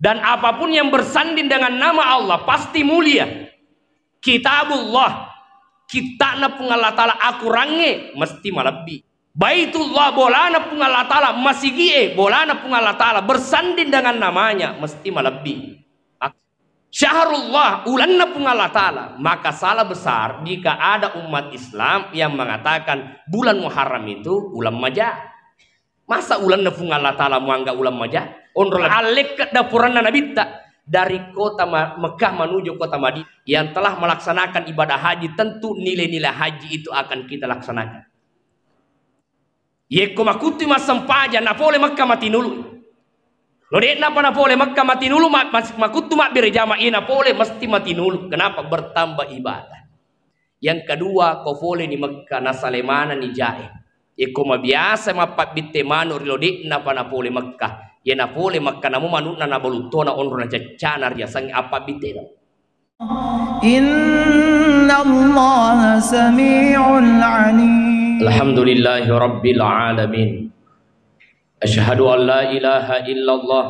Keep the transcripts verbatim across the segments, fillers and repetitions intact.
Dan apapun yang bersanding dengan nama Allah pasti mulia. Kitabullah, kitta'na Puang Allah Ta'ala, akurangnge mesti malebbi. Baitullah, bolana Puang Allah Ta'ala, masigi'e, bolana Puang Allah Ta'ala, bersanding dengan namanya, mesti malebbi. Syahrullah, ulanna Puang Allah Ta'ala, maka salah besar jika ada umat Islam yang mengatakan bulan Muharram itu ulan maja. Masa ulanna Puang Allah Ta'ala muanggap ulan maja? Onro la-, allekke' dapuranna Nabitta dari kota Ma-, Mekah menuju kota Madinah yang telah melaksanakan ibadah haji, tentu nilai-nilai haji itu akan kita laksanakan. Yekko makuttui massempajang, napole Mekka matinulu. Lo de'napa napole Mekka matinulu, ma-, mas-, makuttu mabbere jama, iya napole mesti matinulu. Kenapa? Bertambah ibadah. Yang kedua, ko pole ni Mekka, nasale maneng ni jae. Yekko mabiasa mappabbitte manu ri lo de'napa napole Mekka. Iya napole Mekka, namo manu'na nabaluttona onro nacaccana riasengnge appabbittena. Innallaha sami'un alim. Alhamdulillahi rabbil alamin. Asyhadu an la ilaha illallah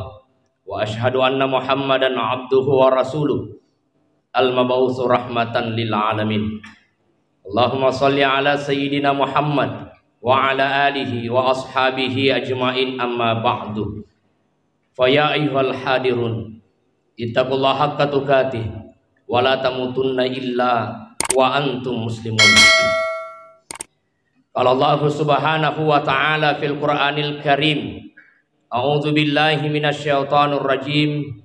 wa asyhadu anna Muhammadan abduhu wa rasuluh. Al-mab'utsu rahmatan lil alamin. Allahumma shalli ala sayyidina Muhammad wa ala alihi wa ashabihi ajmain, amma ba'du. Fa ya ayyuhal hadirun, ittaqullaha haqqa tuqatih wa la tamutunna illa wa antum muslimun. Qala Allahu subhanahu wa ta'ala fil Qur'anil Karim, a'udzu billahi minasy syaithanir rajim.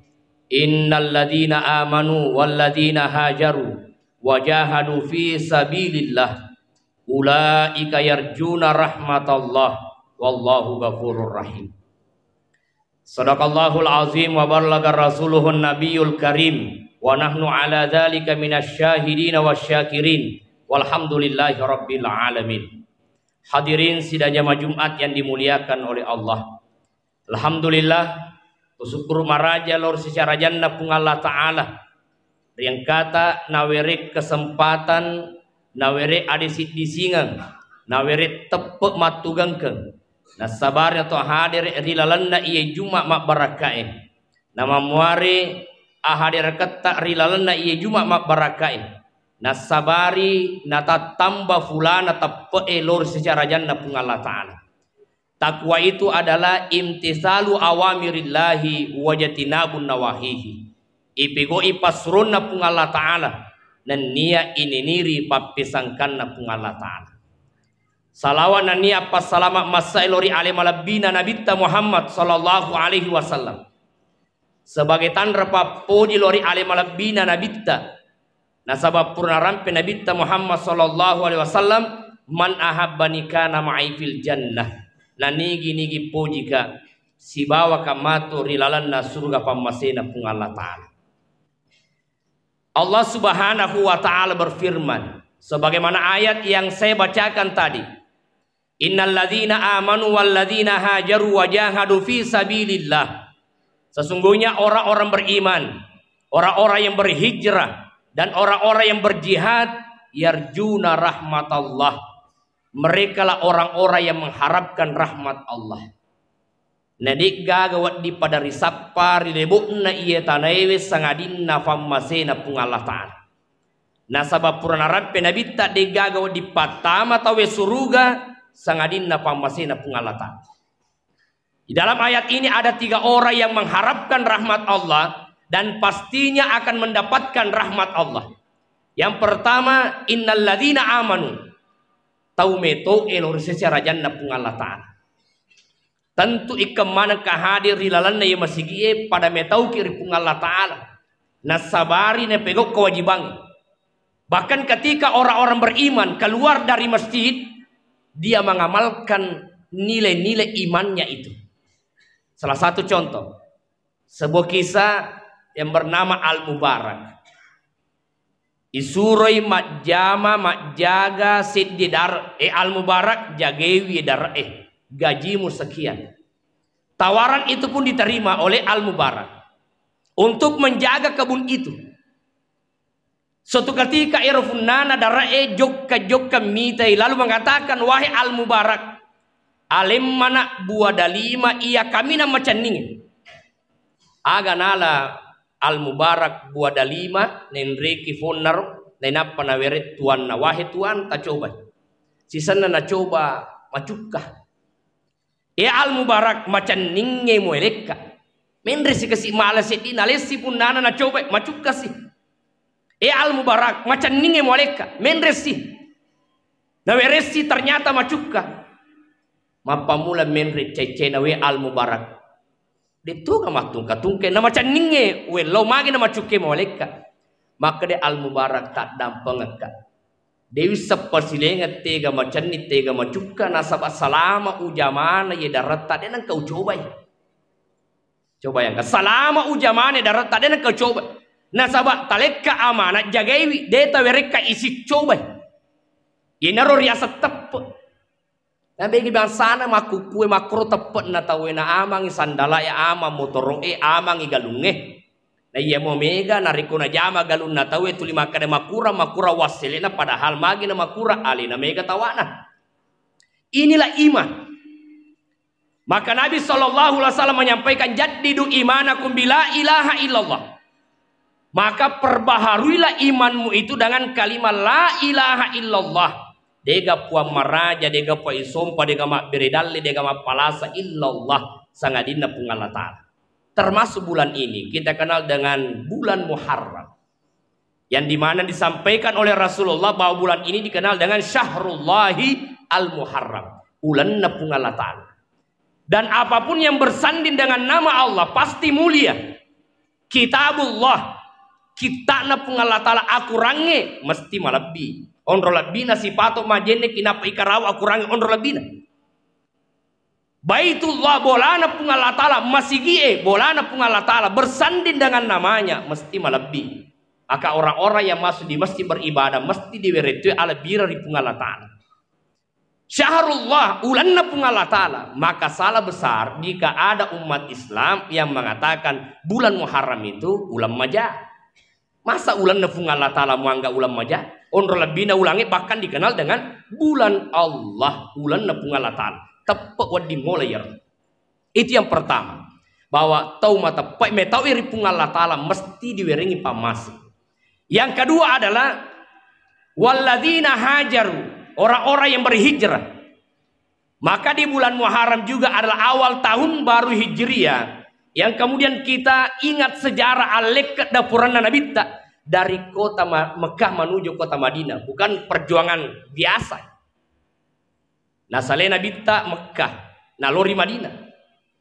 Innal ladzina amanu wal ladzina hajaru wa jahadu fi sabilillah ulaika yarjuna rahmatallah wallahu ghafurur rahim. Sadaqallahul azim wa ballaga rasuluhun nabiyul karim wa nahnu ala dzalika minasy syahidina wasy syakirin walhamdulillahi rabbil alamin. Hadirin sidang jamaah Jumat yang dimuliakan oleh Allah. Alhamdulillah, kusyukuru maraja lao ri sesarajanna Puang Allah Ta'ala. Riengkata nawereng kesempatan, nawereng adisi-disingeng, nawereng teppe' mattugengkeng. Nassabari to hadere' ri lalenna iye Juma' mabbarakkae. Namammuare ahadereketta ri lalenna iye Juma' mabbarakkae. Nassabari natattamba fulana teppe'e lao ri sesarajanna Puang Allah Ta'ala. Takwa itu adalah imtisalu awamirillahi wajtinabun nawahihi. Ipegau'i passuronna Puang Allah Ta'ala, nennia ininiri pappesangkanna Puang Allah Ta'ala. Salawa nennia passalama' massai lao ri ale malebbina Nabitta Muhammad sallallahu alaihi wasallam. Sebagai tanra pappoji lao ri ale malebbina Nabitta. Nasaba' pura narampe Nabitta Muhammad sallallahu alaihi wasallam, "Man ahabbani kana ma'i fil jannah." Nanigi-nigi pojika, sibawaka matu ri lalenna suruga pammasena Puang Allah Ta'ala. Allah Subhanahu wa Ta'ala berfirman, sebagaimana ayat yang saya bacakan tadi, "Innal ladzina amanu wal ladzina hajaru wa jahadu fi sabilillah." Sesungguhnya orang-orang beriman, orang-orang yang berhijrah, dan orang-orang yang berjihad, yarjuna rahmatallah. Merekalah orang-orang yang mengharapkan rahmat Allah. Na de'gaga wedding pada risappa ri lebo'na iye tanaewe sangadinna pammasena Puang Allah Ta'ala. Nasaba' pura narampe Nabitta, de'gaga wedding pattama tauwe suruga sangadinna pammasena Puang Allah Ta'ala. Di dalam ayat ini ada tiga orang yang mengharapkan rahmat Allah dan pastinya akan mendapatkan rahmat Allah. Yang pertama, innal ladzina amanu, tau meto'e lao ri sesarajanna Puang Allah Ta'ala. Tentu ikkeng manengka hadir ri lalenna iye masigi'e pada metauki ri Puang Allah Ta'ala. Nassabari napegau' kewajibangnge. Bahkan ketika orang-orang beriman keluar dari masjid, dia mengamalkan nilai-nilai imannya itu. Salah satu contoh, sebuah kisah yang bernama Al-Mubarak. Isuroi majjama, majjaga seddi dare', eh, Al-Mubarak, jagaiwi dare'e, gajimu sekian. Tawaran itu pun diterima oleh Al-Mubarak untuk menjaga kebun itu. Suatu ketika ero punnana dare'e jokka-jokka mitai, lalu mengatakan, "Wahai Al-Mubarak, alemmana buah dalima iya kaminang macenninge. Aga nala Al-Mubarak Buah Dalima, nenreki fonnaro, nainappa nawereng tuanna, "Wahe tuan, tacobai." Sisenna nacoba macukka. "E Al-Mubarak, macenningnge muelekka." Menresi kasi mala seddi, nalessi punnana nacobai, macukkasi. "E Al-Mubarak, macenningnge mualekka." Menresi. Naweressi, ternyata macukka. Mappammula menre cai-caina, "We Al-Mubarak, de'toga mattungka-tungka, namacenningnge, we lao magi namacukka mualekka." Makkeda Al-Mubarak, "Taddampengekka. De' wisseng pasilengeng tega macenning, tega macukka, nasaba salama ujamana ye daretta de' nengka ucobai." Coba bayangkan, salama ujamana daretta de' nengka ucobai. Nasaba talekka amanah jagaiwi, de' tawerekka isiccobai. Iyanaro riaseng teppe'. Nabegi bangsana makkukkue makkuro teppe'na tauwe, na amangi sandalae, amang motoro'e, amangi galungnge. Na iyamo mega narekko najama galunna tauwe tuli makkeda makurang, makurang wassele'na, padahal magi na makurang, alena mega tawana. Inilah iman. Maka Nabi sallallahu alaihi wasallam menyampaikan, "Jaddidu imanakum bila ilaha illallah." Maka perbaharuilah imanmu itu dengan kalimat la ilaha illallah. Dega puang maraja, dega puang isompa, dega mabbere dalle, dega mappalasa illallah, sangadinna Puang Allah Ta'ala. Termasuk bulan ini kita kenal dengan bulan Muharram. Yang dimana disampaikan oleh Rasulullah bahwa bulan ini dikenal dengan Syahrullahi Al-Muharram, ulenna Puang Allah Ta'ala. Dan apapun yang bersanding dengan nama Allah pasti mulia. Kitabullah, kitta'na Puang Allah Ta'ala, akurangnge mesti malebbi. Onro lebbina sipato majenne kinappa ikarawa akurangnge onro lebbina. Baitullah, bolana Puang Allah Ta'ala, masigie, bolana Puang Allah Ta'ala, bersanding dengan namanya, mesti malebbi. Maka orang-orang yang masuk di masjid beribadah mesti diwerettui alebbira ri Puang Allah Ta'ala. Syahrullah, ulanna Puang Allah Ta'ala, maka salah besar jika ada umat Islam yang mengatakan bulan Muharram itu ulan maja. Masa ulanna Puang Allah Ta'ala muanggap ulan maja? Onro lebbina ulangnge bahkan dikenal dengan bulan Allah, ulanna Puang Allah Ta'ala. Teppe' wedding mola iyaro. Itu yang pertama, bahwa tau mateppe' metau'i ri Puang Allah Ta'ala mesti diwerengi pammase. Yang kedua adalah walladzina hajaru, orang-orang yang berhijrah. Maka di bulan Muharram juga adalah awal tahun baru Hijriah, yang kemudian kita ingat sejarah allekke' dapuranna Nabitta dari kota Ma-, Mekah menuju kota Madinah. Bukan perjuangan biasa. Nasalai Nabitta Mekah, nalori Madinah.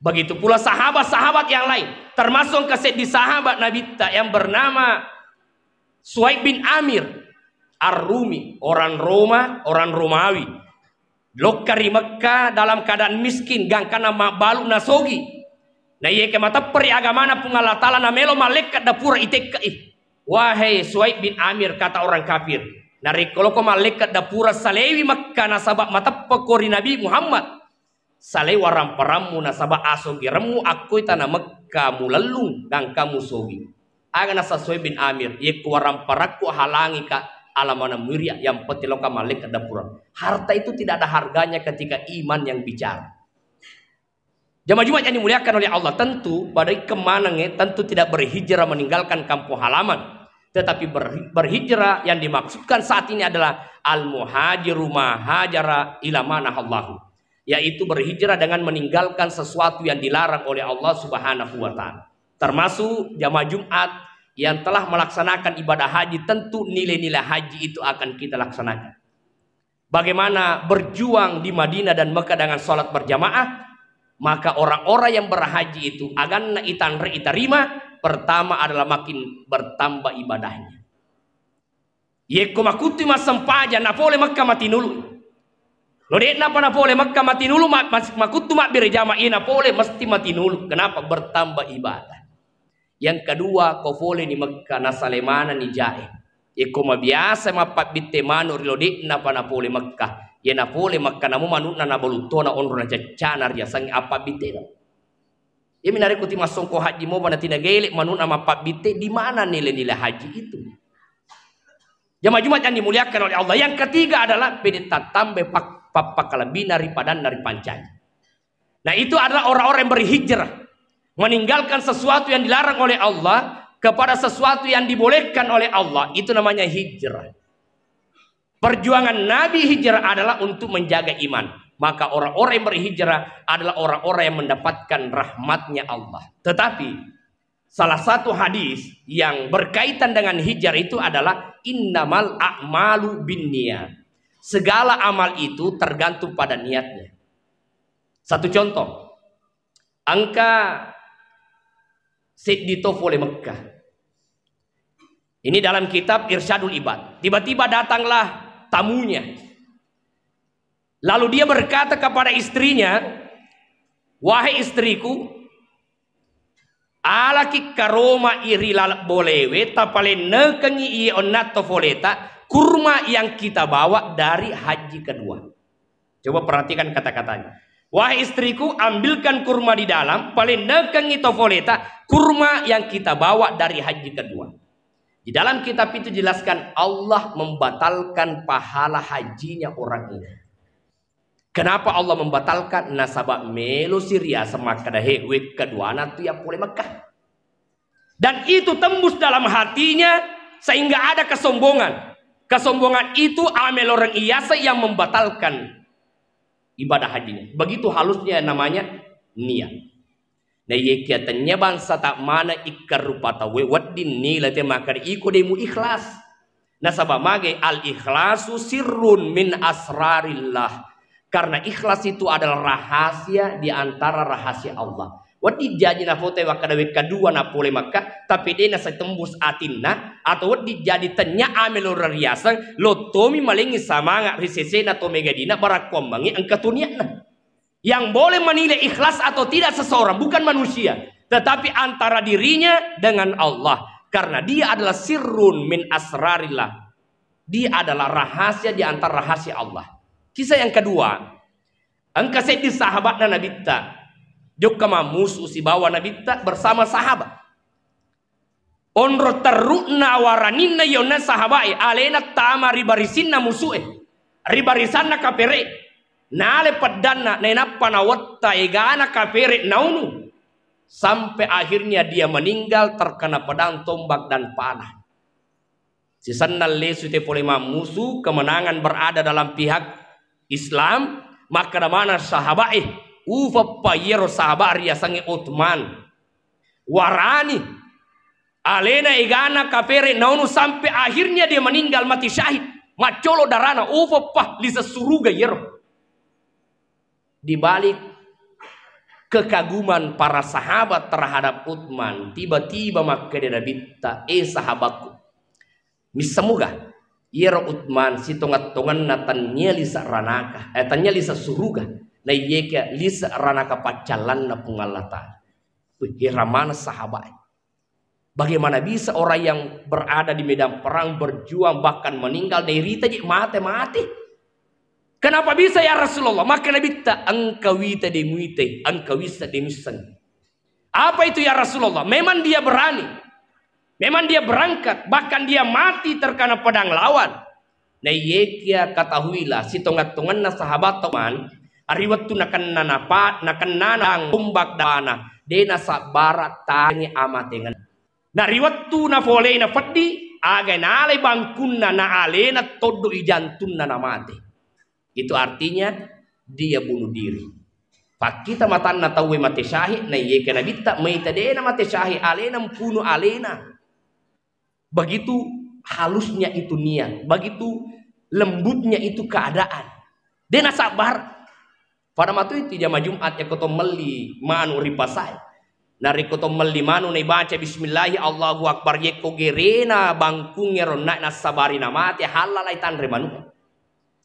Begitu pula sahabat-sahabat yang lain, termasuk engka seddi sahabat Nabitta yang bernama Suhaib bin Amir Ar-Rumi, orang Roma, orang Romawi. Lokka ri Mekka dalam keadaan miskin, gangkanna mabbalu nasogi. Na iyae ke mateppe' ri agamana Puang Allah Ta'ala, namelo mallekke' dapura itekke'i. "Wahai Suhaib bin Amir," kata orang kafir, "narekko loko mallekke' dapura, salewi Mekka nasaba' mateppe' ko ri Nabi Muhammad. Salai waramparammu nasaba' asogiremmu akkoi tana Mekka mulellung gangka musogi." Aga nasa Suhaib bin Amir, "Yekko waramparakku halangi ka alamanammu iria, yang penting loka mallekke' dapura." Harta itu tidak ada harganya ketika iman yang bicara. Jamaah Jumat yang dimuliakan oleh Allah, tentu pada ikeng manengnge tentu tidak berhijrah meninggalkan kampung halaman. Tetapi ber-, berhijrah yang dimaksudkan saat ini adalah al-muhajiru ma hajara ila ma nahallahu, yaitu berhijrah dengan meninggalkan sesuatu yang dilarang oleh Allah Subhanahu wa Ta'ala. Termasuk jamaah Jumat yang telah melaksanakan ibadah haji, tentu nilai-nilai haji itu akan kita laksanakan. Bagaimana berjuang di Madinah dan Mekah dengan salat berjamaah, maka orang-orang yang berhaji itu aganna itanre itarima, pertama adalah makin bertambah ibadahnya. Yekko makuttui massempajang, napole Mekka matinulu. Lo de'napa napole Mekka matinulu, ma-, mas-, makuttu mabbere jama, iya napole mesti matinulu. Kenapa? Bertambah ibadah. Yang kedua, ko pole ni Mekka, nasale manenni jae. Yekko mabiasa mappabbitte manu ri lo de'napa napole Mekka, iya napole Mekka namo manu'na nabaluttona onro nacaccana riasengnge appabbittena. Iyami narekko ti massongko haji mopa natina gele manu'na mappabbitte, di mana nilai-nilai haji itu? Jamaah Jumat yang dimuliakan oleh Allah. Yang ketiga adalah pede tattambai pak-, pappakalebbina ri padanna ri pancaji. Nah, itu adalah orang-orang yang berhijrah. Meninggalkan sesuatu yang dilarang oleh Allah kepada sesuatu yang dibolehkan oleh Allah, itu namanya hijrah. Perjuangan Nabi hijrah adalah untuk menjaga iman. Maka orang-orang yang berhijrah adalah orang-orang yang mendapatkan rahmatnya Allah. Tetapi salah satu hadis yang berkaitan dengan hijrah itu adalah innamal a'malu binniyat. Segala amal itu tergantung pada niatnya. Satu contoh, engka seddi to fole Mekkah. Ini dalam kitab Irsyadul Ibad. Tiba-tiba datanglah tamunya. Lalu dia berkata kepada istrinya, "Wahai istriku, alaki karoma i ri laleng bolewe, tapalennekengi iye onna to foleta, kurma yang kita bawa dari haji kedua." Coba perhatikan kata-katanya. "Wahai istriku, ambilkan kurma di dalam, palennekengi to foleta, kurma yang kita bawa dari haji kedua." Di dalam kitab itu jelaskan Allah membatalkan pahala hajinya orang ini. Kenapa Allah membatalkan? Nasaba melo si riaseng makkeda, "He, wekka duana tu ya pole Mekkah." Dan itu tembus dalam hatinya sehingga ada kesombongan. Kesombongan itu ameloreng iyaseng yang membatalkan ibadah hajinya. Begitu halusnya namanya niat. Naiyakia tennia bangsa tak mana ikka rupa tauwe wedding nilai te makkeda iko de mu ikhlas. Nasaba mage al-ikhlasu sirrun min asrarillah. Karena ikhlas itu adalah rahasia di antara rahasia Allah. Wedding jaji nafotai wakkeda wekka dua na pole Mekkah, tapi de nasai tembus atinna, atau wedding jaji tennia amelo riaseng, lottomi malengi samanga ri sesena to mega dina barakkuammengi engka tu niatna. Yang boleh menilai ikhlas atau tidak seseorang bukan manusia, tetapi antara dirinya dengan Allah. Karena dia adalah sirrun min asrarillah. Dia adalah rahasia di antara rahasia Allah. Kisah yang kedua, engka seddi sahabatna Nabitta jokka mammusu sibawa Nabitta bersama sahabat. Onro terru'na waraninna yonna sahabae, alena tama ri barisinna musu'e, ri barisanna kapere. Nale peddanna, nainappa nawetta egana kapere naunu. Sampai akhirnya dia meninggal terkena pedang, tombak, dan panah. Sisenna lesu te pole mammusu, kemenangan berada dalam pihak Islam, makkeda mana sahabae, ufappa iyaro sahabat riasengnge Utsman. Warani. Alena egana kapere naunu sampai akhirnya dia meninggal mati syahid. Maccolo darana, ufappa lise suruga iyaro. Di balik kekaguman para sahabat terhadap Utsman, tiba-tiba makkeda Nabitta, "Eh sahabatku, missemuga iyaro Utsman sitongeng-tongenna tennia lise ranaka, eh, tennia lise suruga, naiyakia lise ranaka paccallanna Puang Allah Ta'ala." Wih, heran maneng sahabat. Bagaimana bisa orang yang berada di medan perang, berjuang, bahkan meninggal, nairita je mate-mate? Kenapa bisa ya Rasulullah? Maka Nabitta, "Engka wita de muite, engka wissa de muisseng." Apa itu ya Rasulullah? Memang dia berani. Memang dia berangkat, bahkan dia mati terkena pedang lawan. Naiyekia katahuilah, sitongeng-tongenna sahabat Utsman, ri wettu nakenna napa-, nakennana tombak dana, de nasabbara tangi amatengen. Na ri wettu nafolei nafeddi, aga nalai bangkunna, na alena toddo'i jantunna namate. Itu artinya dia bunuh diri. Pakkita matanna tauwe mate syahid, na iye ke Nabitta maita dena mate syahid, alena mpunu alena. Begitu halusnya itu niat, begitu lembutnya itu keadaan. Dena sabar. Pada matu itu jama Jumat yakko to melli manu ri pasai. Narekko to melli manu naibaca bismillahi Allahu Akbar, yekko gerena bangkungnge ronna nassabari namate, hallalai tanre manu.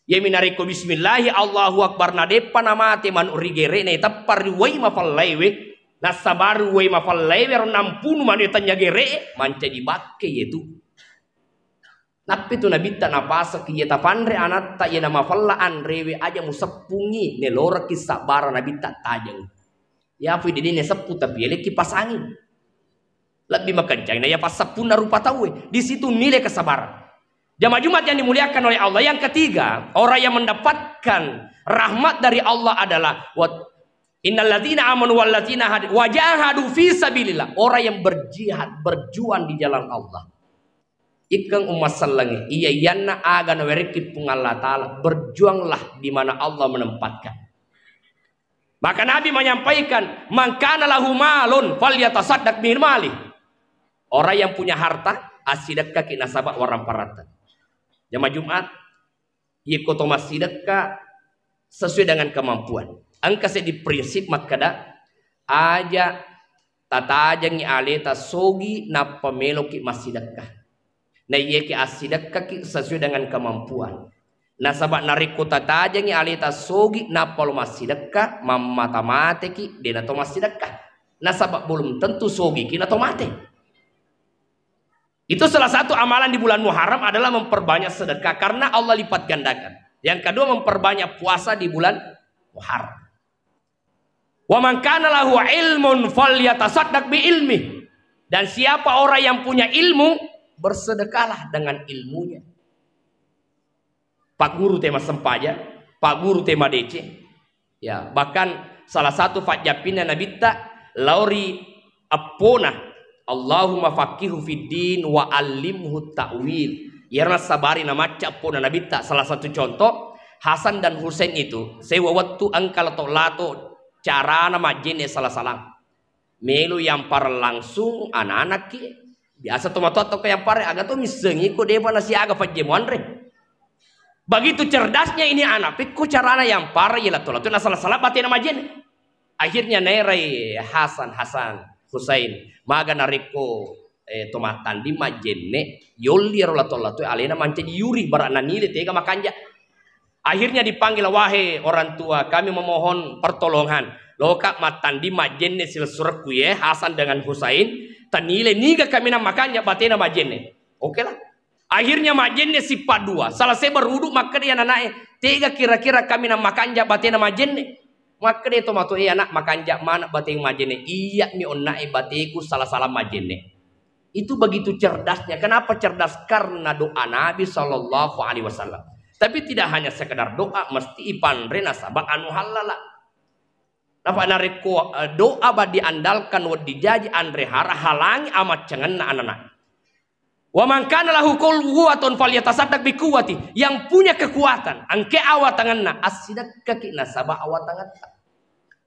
Iyami narekko bismillahi Allahu Akbar nadeppa namate manu ri gere'na, iteppa ri uwai mafallaiwe, nassabari uwai mafallaiwe ro nampunu manu tennya gere'e, mancaji bakke yetu. Nappi tu Nabitta napasek, iya tapanre anatta iya namafalla anrewe aja museppungi, neloreki sabbara Nabitta tajeng. Yafi didine seppu tapi elekki pasangi. Lebbi makencang na iya passeppunna rupa tauwe. Di situ nilai kesabaran. Jamaah Jumat yang dimuliakan oleh Allah, yang ketiga, orang yang mendapatkan rahmat dari Allah adalah wat-, Innalladzina amanu walladzina had-, wajahadu fi sabilillah. Orang yang berjihad, berjuang di jalan Allah. Ikkeng umma sellengnge, iya iyanna aga nawerekki Puang Allah Ta'ala, berjuanglah di mana Allah menempatkan. Maka Nabi menyampaikan, "Man kana lahu malun falyatasaddaq min mali." Orang yang punya harta, assidekkaki nasaba waramparatta. Jamaah Jumat, iyako to massidekka sesuai dengan kemampuan. Engka seddi prinsip makkeda, aja tatajengngi aleta sogi nappa meloki massidekka. Na iyaki assidekkaki sesuai dengan kemampuan. Nasaba narekko tatajengngi aleta sogi nappa lo massidekka, mammata-mateki, dena to massidekka. Nasaba belum tentu sogiki na to mate. Itu salah satu amalan di bulan Muharram adalah memperbanyak sedekah karena Allah lipat gandakan. Yang kedua, memperbanyak puasa di bulan Muharram. "Wa man kana lahu ilmun falyatasaddaq bi ilmi." Dan siapa orang yang punya ilmu, bersedekahlah dengan ilmunya. Pak guru te massempajang, pak guru te madeceng. Ya, bahkan salah satu fajjappinna Nabitta lao ri eppona, "Allahumma faqihu fid din wa allimhu ta'wil." Iyaro nassabari namacca eppona Nabitta. Salah satu contoh, Hasan dan Husain itu sewa wettu engka lato-lato carana majjenne sala-salang. Melo yampareng langsung ananakki. Biasa tomatoa tokko yampareng, aga to missengi ko depa nasiaga pajjemo anre. Begitu cerdasnya ini anak, pekko carana yampareng, iya lato-lato nasala-sala batena majjenne. Akhirnya naerai Hasan, Hasan, Husain, maga narekko, eh, to mattanding majjenne, yolli ero lato-lato alena mancaji yuri, bara nanile tega makanja. Akhirnya dipanggil, "Wahai orang tua, kami memohon pertolongan. Loka mattanding majjenne silessurekku ye, Hasan dengan Husain, tanile niga kami na makanja batena majjenne." Oke lah. Akhirnya majjenne sippa dua. Selesai berwudu, makkeda iya ananae, "Tega kira-kira kami na makanja batena majjenne?" Makkeda tomatoa, "Eh, anak, makanja mana bateng majjenne." "Iya mi onna'e bateku sala-sala majjenne." Itu begitu cerdasnya. Kenapa cerdas? Karena doa Nabi Shallallahu Alaihi Wasallam. Tapi tidak hanya sekedar doa, mesti ipanre nasaba anu halala. Napa narekko, eh, doa ba diandalkan wedding jaji anre hara, halangi amaccangenna anana. "Wa man kana lahu quwwatun falyatasaddaq bi quwwati." Yang punya kekuatan, engke awatangenna, assidekkaki nasaba awatangetta.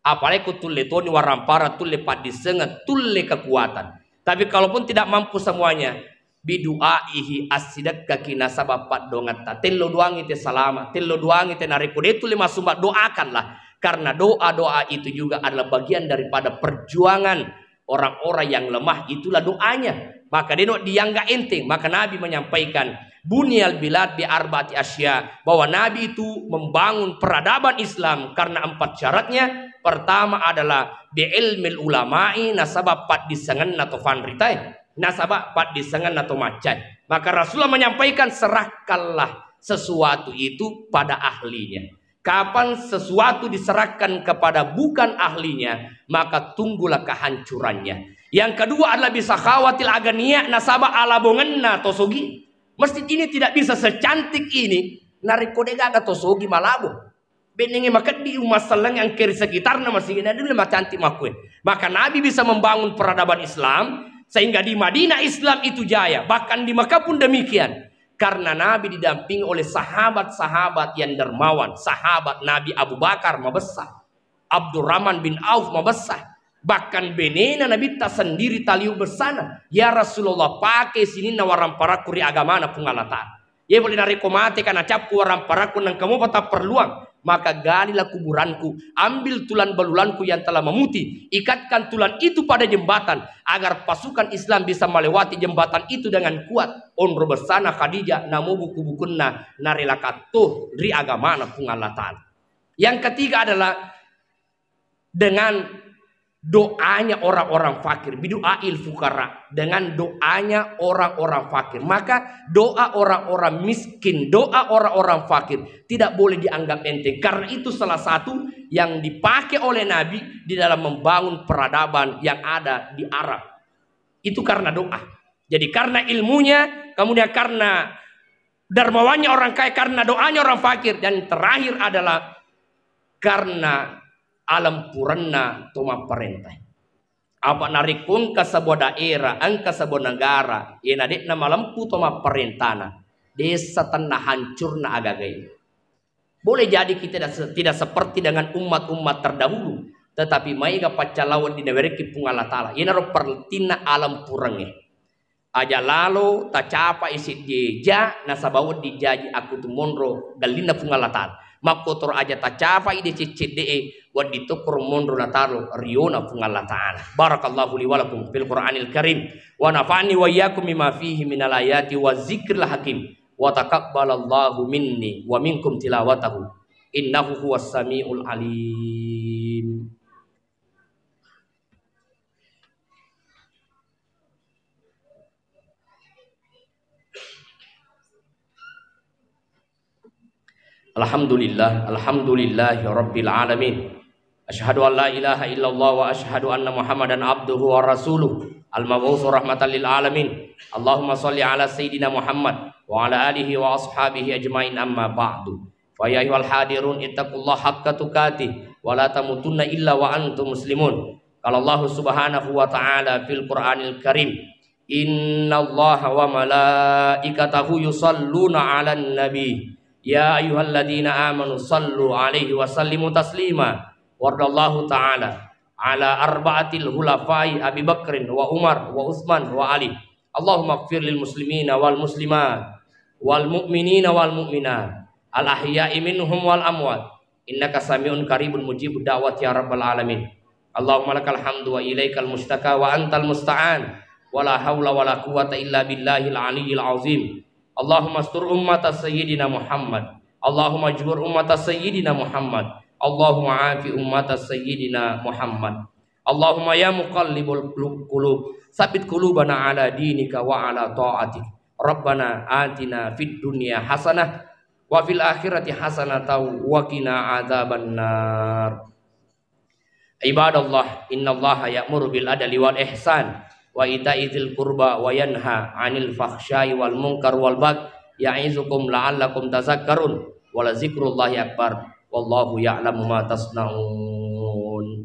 Apalagi ku tulle toni warampara, tulle paddissengeng, tulle kekuatan. Tapi kalaupun tidak mampu semuanya, biduaihi, assidekkaki nasaba paddongetta. Tello doangi te salama, tello doangi te narekko de tulle masumba, doakanlah. Karena doa-doa itu juga adalah bagian daripada perjuangan orang-orang yang lemah, itulah doanya. Maka deno dianggap enteng. Maka Nabi menyampaikan, "Bunyal bilad bi arba'ati asya," bahwa Nabi itu membangun peradaban Islam karena empat syaratnya. Pertama adalah bi ilmil ulama'i, nasaba paddissengenna to fanritae, nasaba paddissengenna to maccae. Maka Rasulullah menyampaikan, "Serahkanlah sesuatu itu pada ahlinya." Kapan sesuatu diserahkan kepada bukan ahlinya, maka tunggulah kehancurannya. Yang kedua adalah bi sakhawatil aghniya, nasaba alabongenna to sogi. Masjid ini tidak bisa secantik ini narekko de gaga to sogi malabong. Bennengnge makeddi umma selleng engke ri sekitarna masjid ini dulu macantik makkue. Maka Nabi bisa membangun peradaban Islam sehingga di Madinah Islam itu jaya, bahkan di Mekah pun demikian. Karena Nabi didampingi oleh sahabat-sahabat yang dermawan, sahabat Nabi Abu Bakar mabessa, Abdurrahman bin Auf mabessa, bahkan benena Nabitta sendiri taliu bessana, "Ya Rasulullah, pake sininna waramparakku ri agamana Puang Allah Ta'ala. Ye pole narekko mateka nacappu waramparakku nengka mopa tapperluang, maka galilah kuburanku, ambil tulang belulanku yang telah memutih, ikatkan tulang itu pada jembatan, agar pasukan Islam bisa melewati jembatan itu dengan kuat." Onro bessana Khadijah namo buku-bukunna narelakatto ri agamana Puang Allah Ta'ala. Yang ketiga adalah dengan doanya orang-orang fakir, bidu'ail fukara, dengan doanya orang-orang fakir. Maka doa orang-orang miskin, doa orang-orang fakir tidak boleh dianggap enteng. Karena itu salah satu yang dipakai oleh Nabi di dalam membangun peradaban yang ada di Arab. Itu karena doa. Jadi karena ilmunya, kemudian karena dermawannya orang kaya, karena doanya orang fakir, dan terakhir adalah karena alempurenna to mapparentae. Apa narekko engka sebuah daerah, engka sebuah negara, iyana de'na malempu to mapparentana, desa tenna hancurna agagae. Boleh jadi kita tidak se-, tidak seperti dengan umat-umat terdahulu, tetapi maega paccalaweng dinawerekki Puang Allah Ta'ala. Iyanaro pertinna alempurengnge. Aja lalo tacapai seddie ja nasaba wedding jaji akkutu monro dallinna Puang Allah Ta'ala. Makkotoro aja tacapai de cedde'e, wedding tokkoro monro nataro riona Puang Allah Ta'ala. Barakallahu li wa lakum fil Qur'anil Karim wa nafa'ni wa iyyakum bima fihi minal ayati wa zikril hakim wa taqabbalallahu minni wa minkum tilawatahu innahu huwas samiul alim. Alhamdulillah, alhamdulillahi rabbil alamin. Asyhadu an la ilaha illallah wa asyhadu anna Muhammadan abduhu wa rasuluh, al-mab'usu rahmatan lil alamin. Allahumma shalli ala sayyidina Muhammad wa ala alihi wa ashabihi ajmain, amma ba'du. Fa ya ayyuhal hadirun ittaqullaha haqqa tuqatih wa la tamutunna illa wa antum muslimun. Qala Allahu subhanahu wa ta'ala fil Qur'anil Karim, "Innallaha wa malaikatahu yusalluna 'alan nabi. Ya ayyuhalladzina amanu sallu 'alaihi wa sallimu taslima." Wardallahu ta'ala ala arba'atil khulafai Abi Bakrin wa Umar wa Utsman wa Ali. Allahumma ighfir lil muslimina wal muslimat wal mu'minina wal mu'minat al ahya'i minhum wal amwat. Innaka sami'un qaribun mujibud da'wat ya rabbal alamin. Allahumma lakal hamdu wa ilaikal mustaka wa antal musta'an. Wa la haula wa la quwwata illa billahil aliyyil azim. Allahumma astur ummata sayyidina Muhammad. Allahumma jbur ummata sayyidina Muhammad. Allahumma afi ummata sayyidina Muhammad. Allahumma ya muqallibul qulub, qulub, tsabbit qulubana ala dinika wa ala ta'atik. Rabbana atina fid dunya hasanah wa fil akhirati hasanatan wa qina adzabannar. Ibadallah, innallaha ya'muru bil adli wal ihsan wa ita'i dzil qurba wa yanha 'anil fahsya'i wal munkar wal baghi ya'izukum la'allakum tadzakkarun. Wa la dzikrullahi akbar. Wallahu ya'lamu ma tasna'un.